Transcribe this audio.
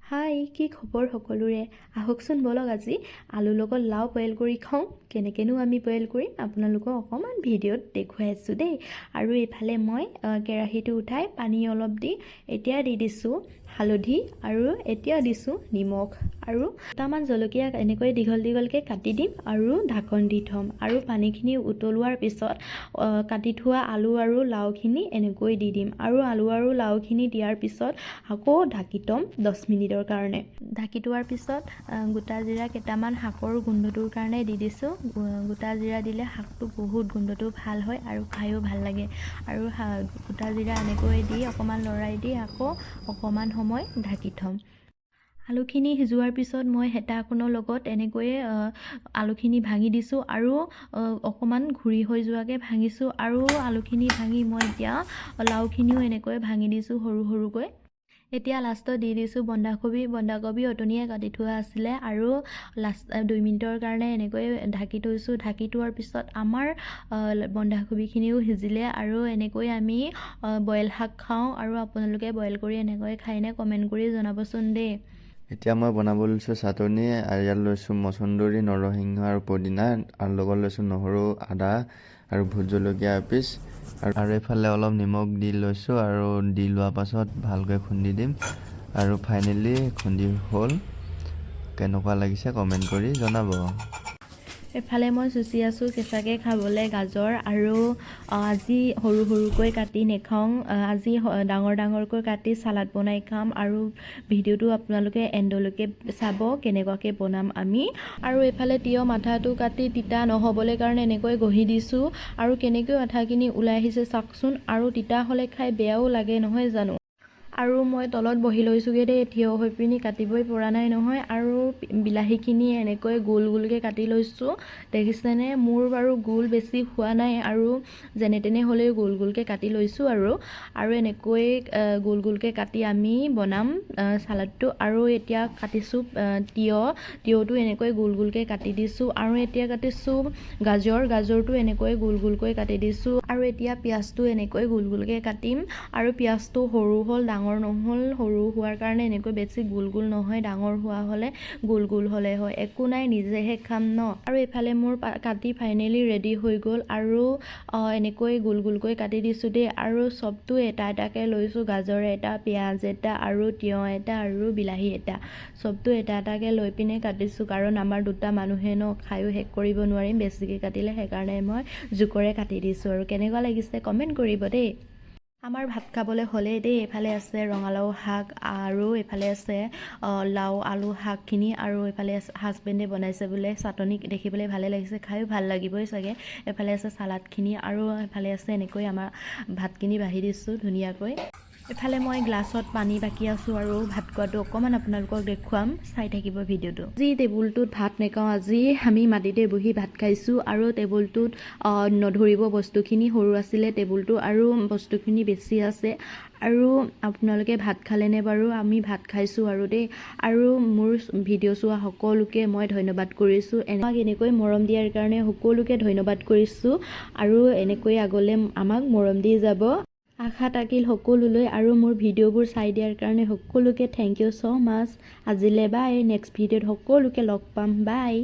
হাই, কি খবৰ সকলোৰে? আহকচোন, ব'লক, আজি আলুৰ লগত লাও বইল কৰি খাওঁ। কেনেকৈনো আমি বইল কৰিম, আপোনালোকক অকণমান ভিডিঅ'ত দেখুৱাই আছোঁ দেই। আৰু এইফালে মই কেৰাহীটো উঠাই পানী অলপ দি এতিয়া দি দিছোঁ হালধি আৰু এতিয়া দিছোঁ নিমখ আৰু দুটামান জলকীয়া এনেকৈ দীঘল দীঘলকৈ কাটি দিম আৰু ঢাকন দি থ'ম। আৰু পানীখিনি উতলোৱাৰ পিছত কাটি থোৱা আলু আৰু লাওখিনি এনেকৈ দি দিম। আৰু আলু আৰু লাওখিনি দিয়াৰ পিছত আকৌ ঢাকি থ'ম 10 মিনিটৰ কাৰণে। ঢাকি থোৱাৰ পিছত গোটা জিৰা কেইটামান শাকৰ গোন্ধটোৰ কাৰণে দি দিছোঁ। গোটা জিৰা দিলে শাকটো বহুত গোন্ধটো ভাল হয় আৰু খায়ো ভাল লাগে। আৰু গোটা জিৰা এনেকৈ দি অকণমান লৰাই দি আকৌ অকণমান সময় ঢাকি থ'ম। আলুখিনি সিজোৱাৰ পিছত মই হেতাখনৰ লগত এনেকৈয়ে আলুখিনি ভাঙি দিছোঁ আৰু অকণমান গুৰি হৈ যোৱাকৈ ভাঙিছোঁ। আৰু আলুখিনি ভাঙি মই এতিয়া লাওখিনিও এনেকৈ ভাঙি দিছোঁ সৰু সৰুকৈ। এতিয়া লাষ্টত দি দিছোঁ বন্ধাকবি। বন্ধাকবি অথনিয়ে কাটি থোৱা আছিলে। আৰু লাষ্ট 2 মিনিটৰ কাৰণে এনেকৈ ঢাকি থৈছোঁ। ঢাকি থোৱাৰ পিছত আমাৰ বন্ধাকবিখিনিও সিজিলে। আৰু এনেকৈ আমি বইল শাক খাওঁ। আৰু আপোনালোকে বইল কৰি এনেকৈ খায়নে, কমেণ্ট কৰি জনাবচোন দেই। এতিয়া মই বনাব লৈছোঁ চাটনি আৰু ইয়াত লৈছোঁ মচন্দৰী, নৰসিংহ আৰু পদিনা আৰু লগত লৈছোঁ নহৰু, আদা আৰু ভোট জলকীয়া এপিচ আৰু এইফালে অলপ নিমখ দি লৈছোঁ। আৰু দি লোৱাৰ পাছত ভালকৈ খুন্দি দিম। আৰু ফাইনেলি খুন্দি হ'ল। কেনেকুৱা লাগিছে কমেণ্ট কৰি জনাব। এফালে মই চুচি আছোঁ কেঁচাকৈ খাবলৈ গাজৰ। আৰু আজি সৰু সৰুকৈ কাটি নেখাওঁ, আজি ডাঙৰ ডাঙৰকৈ কাটি চালাড বনাই খাম। আৰু ভিডিঅ'টো আপোনালোকে এণ্ডলৈকে চাব, কেনেকুৱাকৈ বনাম আমি। আৰু এইফালে তিয়হ মাথাটো কাটি তিতা নহ'বলৈ কাৰণে এনেকৈ ঘঁহি দিছোঁ। আৰু কেনেকৈ আঠাখিনি ওলাই আহিছে চাওকচোন। আৰু তিতা হ'লে খাই বেয়াও লাগে, নহয় জানো? আৰু মই তলত বহি লৈছোঁগৈ দেই, থিয় হৈ পিনি কাটিবই পৰা নাই নহয়। আৰু বিলাহীখিনি এনেকৈ গোল গোলকৈ কাটি লৈছোঁ, দেখিছেনে? মোৰ বাৰু গোল বেছি হোৱা নাই আৰু যেনে তেনে হ'লেও গোল গোলকৈ কাটি লৈছোঁ। আৰু এনেকৈ গোল গোলকৈ কাটি আমি বনাম চালাডটো। আৰু এতিয়া কাটিছোঁ তিয়হ। তিয়হটো এনেকৈ গোল গোলকৈ কাটি দিছোঁ। আৰু এতিয়া কাটিছোঁ গাজৰ। গাজৰটো এনেকৈ গোল গোলকৈ কাটি দিছোঁ। আৰু এতিয়া পিঁয়াজটো এনেকৈ গোল গোলকৈ কাটিম। আৰু পিঁয়াজটো সৰু হ'ল, ডাঙৰ নহ'ল। সৰু হোৱাৰ কাৰণে এনেকৈ বেছি গোল গোল নহয়, ডাঙৰ হোৱা হ'লে গোল গোল হ'লে হয়। একো নাই, নিজেহে খাম ন। আৰু এইফালে মোৰ কাটি ফাইনেলি ৰেডি হৈ গ'ল। আৰু এনেকৈ গোল গোলকৈ কাটি দিছোঁ দেই। আৰু চবটো এটা এটাকৈ লৈছোঁ, গাজৰ এটা, পিঁয়াজ এটা আৰু তিয়হ এটা আৰু বিলাহী এটা, চবটো এটা এটাকৈ লৈ পিনে কাটিছোঁ। কাৰণ আমাৰ দুটা মানুহে ন, খায়ো শেষ কৰিব নোৱাৰিম বেছিকৈ কাটিলে। সেইকাৰণে মই জোখৰে কাটি দিছোঁ। আৰু কেনেকুৱা লাগিছে কমেণ্ট কৰিব দেই। আমাৰ ভাত খাবলৈ হ'লেই দেই। এইফালে আছে ৰঙালাও শাক আৰু এইফালে আছে লাও আলু শাকখিনি। আৰু এইফালে হাজবেণ্ডে বনাইছে বোলে চাটনি। দেখিবলৈ ভালে লাগিছে, খায়ো ভাল লাগিবই চাগে। এইফালে আছে চালাডখিনি আৰু এইফালে আছে এনেকৈ আমাৰ ভাতখিনি বাঢ়ি দিছোঁ ধুনীয়াকৈ। এফালে মই গ্লাছত পানী বাকি আছোঁ আৰু ভাত খোৱাটো অকণমান আপোনালোকক দেখুৱাম, চাই থাকিব ভিডিঅ'টো। আজি টেবুলটোত ভাত নাখাওঁ, আজি আমি মাটিতে বহি ভাত খাইছোঁ। আৰু টেবুলটোত নধৰিব বস্তুখিনি, সৰু আছিলে টেবুলটো আৰু বস্তুখিনি বেছি আছে। আৰু আপোনালোকে ভাত খালেনে বাৰু? আমি ভাত খাইছোঁ আৰু দেই। আৰু মোৰ ভিডিঅ' চোৱা সকলোকে মই ধন্যবাদ কৰিছোঁ। আমাক এনেকৈ মৰম দিয়াৰ কাৰণে সকলোকে ধন্যবাদ কৰিছোঁ। আৰু এনেকৈ আগলৈ আমাক মৰম দি যাব, আশা থাকিল সকলোলৈ। আৰু মোৰ ভিডিঅ'বোৰ চাই দিয়াৰ কাৰণে সকলোকে thank you so মাছ। আজিলৈ বাই, নেক্সট ভিডিঅ'ত সকলোকে লগ পাম। বাই।